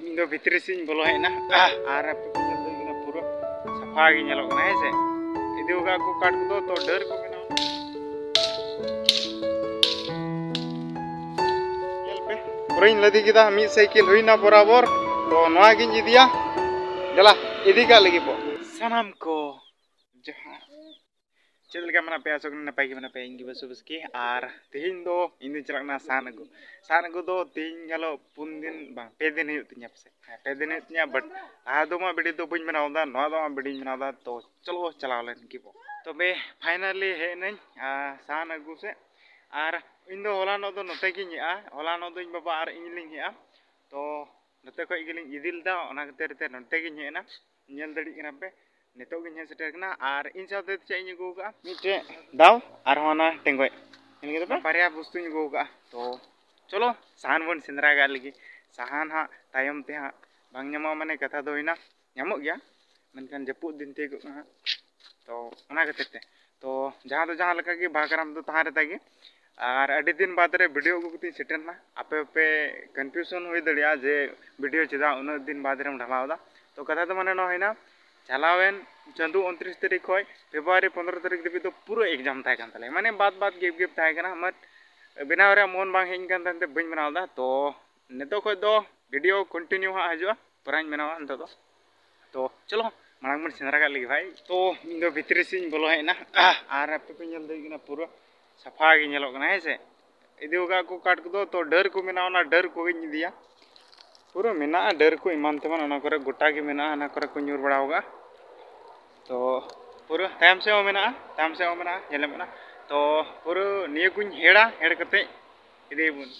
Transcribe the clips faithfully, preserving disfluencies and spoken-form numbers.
ᱤᱧ ᱫᱚ ᱵᱷᱤᱛᱨᱤ ᱥᱮᱫ ᱤᱧ ᱵᱚᱞᱚ ᱦᱮᱡ ᱮᱱᱟ᱾ ᱟᱨ ᱟᱯᱮ ᱯᱮ ᱧᱮᱞ ᱫᱟᱲᱮᱭᱟᱜ ᱠᱟᱱᱟ, ᱯᱩᱨᱟᱹ ᱥᱟᱯᱷᱟ ᱜᱮ ᱧᱮᱞᱚᱜ ᱠᱟᱱᱟ, ᱦᱮᱸ ᱥᱮ? ᱤᱫᱤ ᱟᱠᱟᱫ ᱠᱚ ᱠᱟᱴ ᱠᱚᱫᱚ, ᱛᱚ ᱰᱟᱹᱨ ᱠᱚ ᱢᱮᱱᱟᱜᱼᱟ᱾ ᱧᱮᱞ ᱯᱮ, ᱯᱩᱨᱟᱹᱧ ᱞᱟᱫᱮ ᱠᱮᱫᱟ, ᱢᱤᱫ ᱥᱟᱭᱠᱮᱞ ᱦᱩᱭᱱᱟ ᱵᱚᱨᱟᱵᱚᱨ᱾ ᱛᱚ ᱱᱚᱣᱟ ᱜᱤᱧ ᱤᱫᱤᱭᱟ, ᱫᱮᱞᱟ ᱤᱫᱤ ᱠᱟᱜ ᱞᱟᱹᱜᱤᱫ ᱵᱚ᱾ ᱥᱟᱱᱟᱢ ᱠᱚ ᱡᱚᱦᱟᱨ᱾ ᱪᱮᱫ ᱞᱮᱠᱟ ᱢᱮᱱᱟᱜ ᱯᱮᱭᱟ? ᱟᱥᱚᱜ ᱠᱟᱹᱱᱟᱹᱧ ᱱᱟᱯᱟᱭ ᱜᱮ ᱢᱮᱱᱟᱜ ᱯᱮᱭᱟ᱾ ᱤᱧ ᱜᱮ ᱵᱟᱹᱥᱩ ᱵᱟᱥᱠᱮ᱾ ᱟᱨ ᱛᱮᱦᱮᱧ ᱫᱚ ᱤᱧ ᱫᱚᱧ ᱪᱟᱞᱟᱜ ᱠᱟᱱᱟ ᱥᱟᱦᱟᱱ ᱟᱹᱜᱩ᱾ ᱥᱟᱦᱟᱱ ᱟᱹᱜᱩ ᱫᱚ ᱛᱮᱦᱮᱧ ᱜᱟᱞᱚ ᱯᱩᱱ ᱫᱤᱱ, ᱵᱟᱝ, ᱯᱮ ᱫᱤᱱ ᱦᱩᱭᱩᱜ ᱛᱤᱧᱟ ᱯᱟᱥᱮᱡ᱾ ᱦᱮᱸ, ᱯᱮ ᱫᱤᱱ ᱦᱩᱭᱩᱜ ᱛᱤᱧᱟ, but ᱞᱟᱦᱟ ᱫᱚ ᱢᱟ video ᱫᱚ ᱵᱟᱹᱧ ᱵᱮᱱᱟᱣ ᱮᱫᱟ, ᱱᱚᱣᱟ ᱫᱚ ᱢᱟ videoᱧ ᱵᱮᱱᱟᱣ ᱮᱫᱟ᱾ ᱛᱚ ᱪᱚᱞᱚ ᱪᱟᱞᱟᱣ ᱞᱮᱱ ᱜᱮ ᱵᱚ᱾ ᱛᱚᱵᱮ finally ᱦᱮᱡ ᱮᱱᱟᱹᱧ, ᱟᱨ ᱥᱟᱦᱟᱱ ᱟᱹᱜᱩ ᱥᱮᱫ᱾ ᱟᱨ ᱤᱧ ᱫᱚ ᱦᱚᱞᱟᱱᱚᱜ ᱫᱚ ᱱᱚᱛᱮ ᱜᱤᱧ ᱦᱮᱡᱼᱟ, ᱦᱚᱞᱟᱱᱚᱜ ᱫᱚ ᱤᱧ ᱵᱟᱵᱟ ᱟᱨ ᱤᱧ ᱞᱤᱧ ᱦᱮᱡᱼᱟ᱾ ᱛᱚ ᱱᱚᱛᱮ ᱠᱷᱚᱡ ᱜᱮᱞᱤᱧ ᱤᱫᱤ ᱞᱮᱫᱟ, ᱚᱱᱟ ᱠᱷᱟᱹᱛᱤᱨ ᱛᱮ ᱱᱚᱛᱮ ᱜᱤᱧ ᱦᱮᱡ ᱮᱱᱟ᱾ ᱧᱮᱞ ᱫᱟᱲᱮᱭᱟᱜ ᱠᱟᱱᱟ ᱯᱮ, ᱱᱤᱛᱚᱜ ᱜᱤᱧ ᱦᱮᱡ ᱥᱮᱴᱮᱨ ᱠᱟᱱᱟ᱾ ᱟᱨ ᱤᱧ ᱥᱟᱶᱛᱮ ᱪᱮᱫ ᱤᱧ ᱟᱹᱜᱩ ᱟᱠᱟᱫᱼᱟ? ᱢᱤᱫᱴᱮᱡ ᱫᱟᱣ, ᱟᱨᱦᱚᱸ ᱚᱱᱟ ᱴᱮᱸᱜᱚᱡ᱾ ᱧᱮᱞ ᱠᱮᱫᱟ ᱯᱮ? ᱵᱟᱨᱭᱟ ᱵᱚᱥᱛᱩᱧ ᱟᱹᱜᱩ ᱟᱠᱟᱫᱼᱟ᱾ ᱛᱚ ᱪᱚᱞᱚ ᱥᱟᱦᱟᱱ ᱵᱚᱱ ᱥᱮᱸᱫᱽᱨᱟ ᱠᱟᱜ ᱞᱮᱜᱮ᱾ ᱥᱟᱦᱟᱱ ᱦᱟᱸᱜ ᱛᱟᱭᱚᱢ ᱛᱮ ᱦᱟᱸᱜ ᱵᱟᱝ ᱧᱟᱢᱚᱜᱼᱟ, ᱢᱟᱱᱮ ᱠᱟᱛᱷᱟ ᱫᱚ ᱦᱩᱭᱱᱟ ᱧᱟᱢᱚᱜ ᱜᱮᱭᱟ, ᱢᱮᱱᱠᱷᱟᱱ ᱡᱟᱹᱯᱩᱫ ᱫᱤᱱ ᱛᱤᱭᱳᱜᱚᱜ ᱠᱟᱱᱟ ᱦᱟᱸᱜ᱾ ᱛᱚ ᱚᱱᱟ ᱠᱷᱟᱹᱛᱤᱨ ᱛᱮ, ᱛᱚ ᱡᱟᱦᱟᱸ ᱫᱚ ᱡᱟᱦᱟᱸ ᱞᱮᱠᱟ ᱜᱮ, ᱵᱟᱜᱽᱨᱟᱢ ᱫᱚ ᱛᱟᱦᱮᱸ ᱨᱮ ᱛᱟᱜᱮ᱾ ᱟᱨ ᱟᱹᱰᱤ ᱫᱤᱱ ᱵᱟᱫᱽ ᱨᱮ video ᱟᱹᱜᱩ ᱠᱟᱛᱮᱧ ᱥᱮᱴᱮᱨ ᱮᱱᱟ᱾ ᱟᱯᱮ ᱯᱮ confusion ᱦᱩᱭ ᱫᱟᱲᱮᱭᱟᱜᱼᱟ ᱡᱮ video ᱪᱮᱫᱟᱜ ᱩᱱᱟᱹᱜ ᱫᱤᱱ ᱵᱟᱫᱽ ᱨᱮᱢ ᱰᱷᱟᱞᱟᱣ ᱮᱫᱟ᱾ ᱛᱚ ᱠᱟᱛᱷᱟ ᱫᱚ ᱢᱟᱱᱮ ᱱᱚᱣᱟ ᱦᱩᱭᱱᱟ, ᱪᱟᱞᱟᱣᱮᱱ ᱪᱟᱸᱫᱳ ᱩᱱᱛᱨᱤᱥ ᱛᱟᱹᱨᱤᱠᱷ ᱠᱷᱚᱱ ᱯᱷᱮᱵᱽᱨᱩᱣᱟᱨᱤ ᱯᱚᱱᱨᱚ ᱛᱟᱹᱨᱤᱠᱷ ᱫᱷᱟᱹᱵᱤᱡ ᱫᱚ ᱯᱩᱨᱟᱹ exam ᱛᱟᱦᱮᱸ ᱠᱟᱱ ᱛᱟᱞᱮᱭᱟ, ᱢᱟᱱᱮ ᱵᱟᱫ ᱵᱟᱫ gap gap ᱛᱟᱦᱮᱸ ᱠᱟᱱᱟ᱾ ᱢᱟᱱᱮ ᱵᱮᱱᱟᱣ ᱨᱮᱭᱟᱜ ᱢᱚᱱ ᱵᱟᱝ ᱦᱮᱡ ᱠᱟᱱ ᱛᱟᱦᱮᱸ ᱛᱮ ᱵᱟᱹᱧ ᱵᱮᱱᱟᱣ ᱮᱫᱟ᱾ ᱛᱚ ᱱᱤᱛᱚᱜ ᱠᱷᱚᱱ ᱫᱚ video continue ᱦᱟᱸᱜ ᱦᱤᱡᱩᱜᱼᱟ, ᱯᱩᱨᱟᱹᱧ ᱵᱮᱱᱟᱣᱟ ᱱᱤᱛᱚᱜ ᱫᱚ᱾ ᱛᱚ ᱪᱚᱞᱚ ᱢᱟᱲᱟᱝ ᱵᱚᱱ ᱥᱮᱸᱫᱽᱨᱟ ᱠᱟᱜ ᱞᱮᱜᱮ ᱵᱷᱟᱭ᱾ ᱛᱚ ᱤᱧ ᱫᱚ ᱵᱷᱤᱛᱨᱤ ᱥᱮᱫ ᱤᱧ ᱵᱚᱞᱚ ᱦᱮᱡ ᱮᱱᱟ᱾ ᱟᱨ ᱟᱯᱮ ᱯᱮ ᱧᱮᱞ ᱫᱟᱲᱮᱭᱟᱜ ᱠᱟᱱᱟ, ᱯᱩᱨᱟᱹ ᱥᱟᱯᱷᱟ ᱜᱮ ᱧᱮᱞᱚᱜ ᱠᱟᱱᱟ, ᱦᱮᱸ ᱥᱮ? ᱤᱫᱤ ᱟᱠᱟᱫ ᱠᱚ ᱠᱟᱴ ᱠᱚᱫᱚ, ᱛᱚ ᱰᱟᱹᱨ ᱠᱚ ᱢᱮᱱᱟᱜᱼᱟ, ᱚᱱᱟ ᱰᱟᱹᱨ ᱠᱚᱜᱮᱧ ᱤᱫᱤᱭᱟ᱾ ᱯᱩᱨᱟᱹ ᱢᱮᱱᱟᱜᱼᱟ ᱰᱟᱹᱨ ᱠᱚ ᱮᱢᱟᱱ ᱛᱮᱢᱟᱱ, ᱚᱱᱟ ᱠᱚᱨᱮ ᱜᱚᱴᱟ ᱜᱮ ᱢᱮᱱᱟᱜᱼᱟ, ᱚᱱᱟ ᱠᱚᱨᱮ ᱠᱚ ᱧᱩᱨ ᱵᱟᱲᱟ ᱟᱠᱟᱫᱼᱟ᱾ ᱛᱚ ᱯᱩᱨᱟᱹ ᱛᱟᱭᱚᱢ ᱥᱮᱫ ᱦᱚᱸ ᱢᱮᱱᱟᱜᱼᱟ, ᱛᱟᱭᱚᱢ ᱥᱮᱫ ᱦᱚᱸ ᱢᱮᱱᱟᱜᱼᱟ, ᱧᱮᱞ ᱧᱟᱢᱚᱜ ᱠᱟᱱᱟ᱾ ᱛᱚ ᱯᱩᱨᱟᱹ ᱱᱤᱭᱟᱹ ᱠᱚᱧ ᱦᱮᱲᱟ, ᱦᱮᱲ ᱠᱟᱛᱮ ᱤᱫᱤᱭᱟᱵᱚᱱ᱾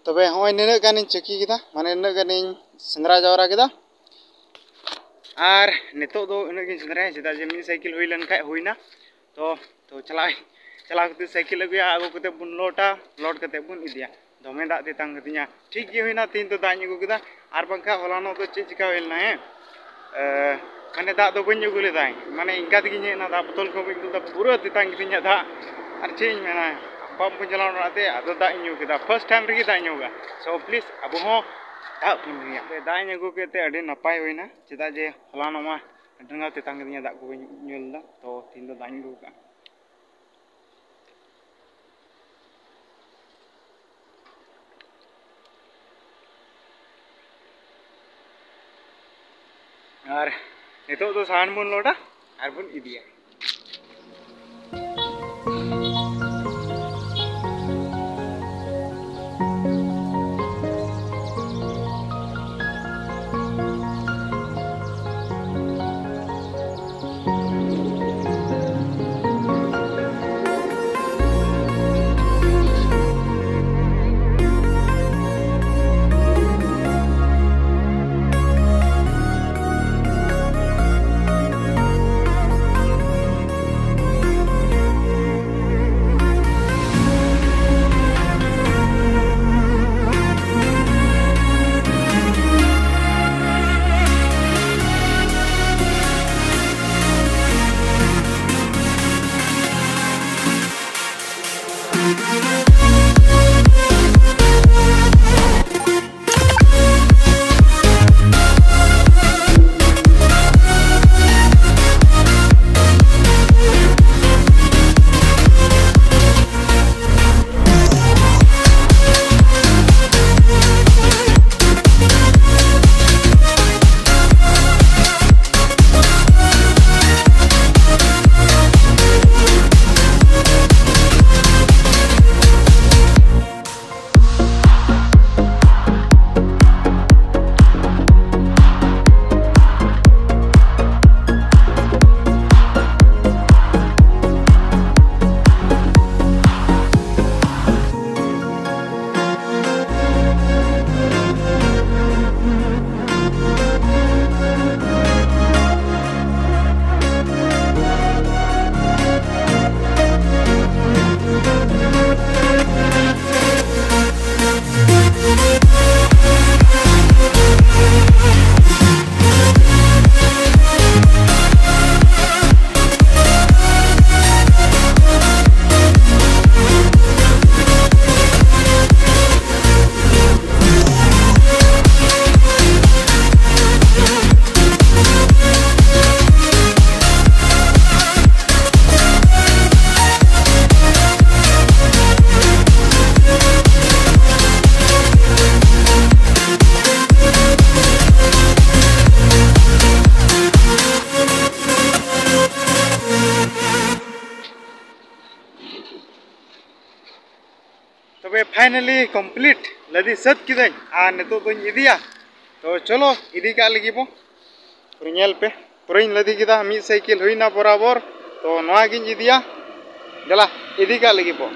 ᱛᱚᱵᱮ ᱦᱚᱸᱜᱼᱚᱭ ᱱᱤᱱᱟᱹᱜ ᱜᱟᱱᱤᱧ ᱪᱟᱹᱠᱤ ᱠᱮᱫᱟ, ᱢᱟᱱᱮ ᱱᱤᱱᱟᱹᱜ ᱜᱟᱱᱤᱧ ᱥᱮᱸᱫᱽᱨᱟ ᱡᱟᱣᱨᱟ ᱠᱮᱫᱟ᱾ ᱟᱨ ᱱᱤᱛᱚᱜ ᱫᱚ ᱤᱱᱟᱹᱜ ᱜᱤᱧ ᱥᱮᱸᱫᱽᱨᱟᱭᱟ, ᱪᱮᱫᱟᱜ ᱡᱮ ᱢᱤᱫ ᱥᱟᱭᱠᱮᱞ ᱦᱩᱭ ᱞᱮᱱ ᱠᱷᱟᱡ ᱦᱩᱭᱱᱟ᱾ ᱛᱚ, ᱛᱚ ᱪᱟᱞᱟᱜ ᱟᱹᱧ, ᱪᱟᱞᱟᱣ ᱠᱟᱛᱮ ᱥᱟᱭᱠᱮᱞ ᱟᱹᱜᱩᱭᱟ, ᱟᱹᱜᱩ ᱠᱟᱛᱮ ᱵᱚᱱ ᱞᱳᱰᱟ, ᱞᱳᱰ ᱠᱟᱛᱮ ᱵᱚᱱ ᱤᱫᱤᱭᱟ᱾ ᱫᱚᱢᱮ ᱫᱟᱜ ᱛᱮᱛᱟᱝ ᱠᱟᱫᱤᱧᱟ᱾ ᱴᱷᱤᱠ ᱜᱮ ᱦᱩᱭᱱᱟ, ᱛᱮᱦᱮᱧ ᱫᱚ ᱫᱟᱜ ᱤᱧ ᱟᱹᱜᱩ ᱠᱮᱫᱟ᱾ ᱟᱨ ᱵᱟᱝᱠᱷᱟᱱ ᱦᱚᱞᱟᱱᱚᱜ ᱫᱚ ᱪᱮᱫ ᱪᱤᱠᱟ ᱦᱩᱭ ᱞᱮᱱᱟ, ᱦᱮᱸ? ᱮ, ᱢᱟᱱᱮ ᱫᱟᱜ ᱫᱚ ᱵᱟᱹᱧ ᱟᱹᱜᱩ ᱞᱮᱫᱟ, ᱢᱟᱱᱮ ᱤᱱᱠᱟ ᱛᱮᱜᱮᱧ ᱦᱮᱡ ᱮᱱᱟ, ᱫᱟᱜ ᱵᱚᱛᱚᱞ ᱠᱚ ᱵᱟᱹᱧ ᱟᱹᱜᱩ ᱞᱮᱫᱟ, ᱯᱩᱨᱟᱹ ᱛᱮᱛᱟᱝ ᱠᱤᱫᱤᱧᱟ ᱫᱟᱜ᱾ ᱟᱨ ᱪᱮᱫ ᱤᱧ ᱢᱮᱱᱟ, ᱯᱟᱢᱯ ᱠᱚ ᱪᱟᱞᱟᱣ ᱚᱲᱟᱜ ᱛᱮ, ᱟᱫᱚ ᱫᱟᱜ ᱤᱧ ᱧᱩ ᱠᱮᱫᱟ, ᱯᱷᱟᱥᱴ ᱴᱟᱭᱤᱢ ᱨᱮᱜᱮ ᱫᱟᱜ ᱤᱧ ᱧᱩ ᱠᱮᱫᱟ᱾ ᱥᱳ ᱯᱞᱤᱡ ᱟᱵᱚ ᱦᱚᱸ ᱫᱟᱜ ᱵᱚᱱ ᱧᱩᱭᱟ᱾ ᱫᱟᱜ ᱤᱧ ᱟᱹᱜᱩ ᱠᱮᱫ ᱛᱮ ᱟᱹᱰᱤ ᱱᱟᱯᱟᱭ ᱦᱩᱭᱱᱟ, ᱪᱮᱫᱟᱜ ᱡᱮ ᱦᱚᱞᱟᱱᱚᱜ ᱢᱟ ᱟᱹᱰᱤ ᱨᱟᱸᱜᱟᱣ ᱛᱮᱛᱟᱝ ᱠᱤᱫᱤᱧᱟ, ᱫᱟᱜ ᱠᱚ ᱵᱟᱹᱧ ᱧᱩ ᱞᱮᱫᱟ, ᱛᱚ ᱛᱮᱦᱮᱧ ᱫᱚ ᱫᱟᱜ ᱤᱧ ᱟᱹᱜᱩ ᱠᱟᱜᱼᱟ᱾ ᱟᱨ ᱱᱤᱛᱚᱜ ᱫᱚ ᱥᱟᱦᱟᱱ ᱵᱚᱱ ᱞᱳᱰᱟ ᱟᱨ ᱵᱚᱱ ᱤᱫᱤᱭᱟ᱾ ᱛᱚᱵᱮ finally complete ᱞᱟᱫᱮ ᱥᱟᱹᱛ ᱠᱤᱫᱟᱹᱧ ᱟᱨ ᱱᱤᱛᱚᱜ ᱫᱚᱧ ᱤᱫᱤᱭᱟ᱾ ᱛᱚ ᱪᱚᱞᱚ ᱤᱫᱤ ᱠᱟᱜ ᱞᱟᱹᱜᱤᱫ ᱵᱚ᱾ ᱯᱩᱨᱟᱹ ᱧᱮᱞ ᱯᱮ, ᱯᱩᱨᱟᱹᱧ ᱞᱟᱫᱮ ᱠᱮᱫᱟ, ᱢᱤᱫ ᱥᱟᱭᱠᱮᱞ ᱦᱩᱭᱱᱟ ᱵᱚᱨᱟᱵᱚᱨ᱾ ᱛᱚ ᱱᱚᱣᱟ ᱜᱤᱧ ᱤᱫᱤᱭᱟ, ᱫᱮᱞᱟ ᱤᱫᱤ ᱠᱟᱜ ᱞᱟᱹᱜᱤᱫ ᱵᱚ᱾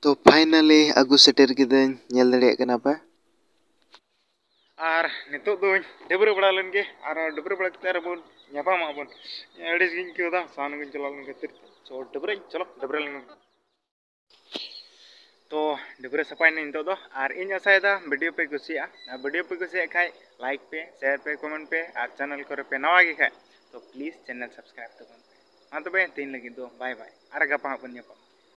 ᱛᱚ finally ᱟᱹᱜᱩ ᱥᱮᱴᱮᱨ ᱠᱤᱫᱟᱹᱧ, ᱧᱮᱞ ᱫᱟᱲᱮᱭᱟᱜ ᱠᱟᱱᱟ ᱯᱮ᱾ ᱟᱨ ᱱᱤᱛᱚᱜ ᱫᱚᱧ ᱰᱟᱹᱵᱽᱨᱟᱹ ᱵᱟᱲᱟ ᱞᱮᱱ ᱜᱮ, ᱟᱨ ᱰᱟᱹᱵᱽᱨᱟᱹ ᱵᱟᱲᱟ ᱠᱟᱛᱮ ᱟᱨ ᱵᱚᱱ ᱧᱟᱯᱟᱢᱚᱜᱼᱟ ᱵᱚᱱ᱾ ᱟᱹᱲᱤᱥ ᱜᱤᱧ ᱟᱹᱭᱠᱟᱹᱣ ᱮᱫᱟ, ᱥᱟᱦᱟᱱ ᱟᱹᱜᱩᱧ ᱪᱟᱞᱟᱣ ᱞᱮᱱ ᱠᱷᱟᱹᱛᱤᱨ ᱛᱮ᱾ ᱪᱚ ᱰᱟᱹᱵᱽᱨᱟᱹᱧ, ᱪᱚᱞᱚ ᱰᱟᱹᱵᱽᱨᱟᱹ ᱞᱮᱱ ᱜᱮ᱾ ᱛᱚ ᱰᱟᱹᱵᱽᱨᱟᱹ ᱥᱟᱯᱷᱟᱭᱮᱱᱟᱹᱧ ᱱᱤᱛᱚᱜ ᱫᱚ, ᱟᱨ ᱤᱧ ᱟᱥᱟᱭᱮᱫᱟ video ᱯᱮ ᱠᱩᱥᱤᱭᱟᱜᱼᱟ᱾ ᱟᱨ video ᱯᱮ ᱠᱩᱥᱤᱭᱟᱜ ᱠᱷᱟᱡ like ᱯᱮ, share ᱯᱮ, comment ᱯᱮ, ᱟᱨ channel ᱠᱚᱨᱮ ᱯᱮ ᱱᱟᱣᱟ ᱜᱮ ᱠᱷᱟᱡ ᱛᱚ please channel subscribe ᱛᱟᱵᱚᱱ ᱯᱮ᱾ ᱢᱟ ᱛᱚᱵᱮ ᱛᱮᱦᱮᱧ ᱞᱟᱹᱜᱤᱫ ᱫᱚ bye bye, ᱟᱨ ᱜᱟᱯᱟ ᱦᱟᱸᱜ ᱵᱚᱱ ᱧᱟᱯᱟᱢᱟ᱾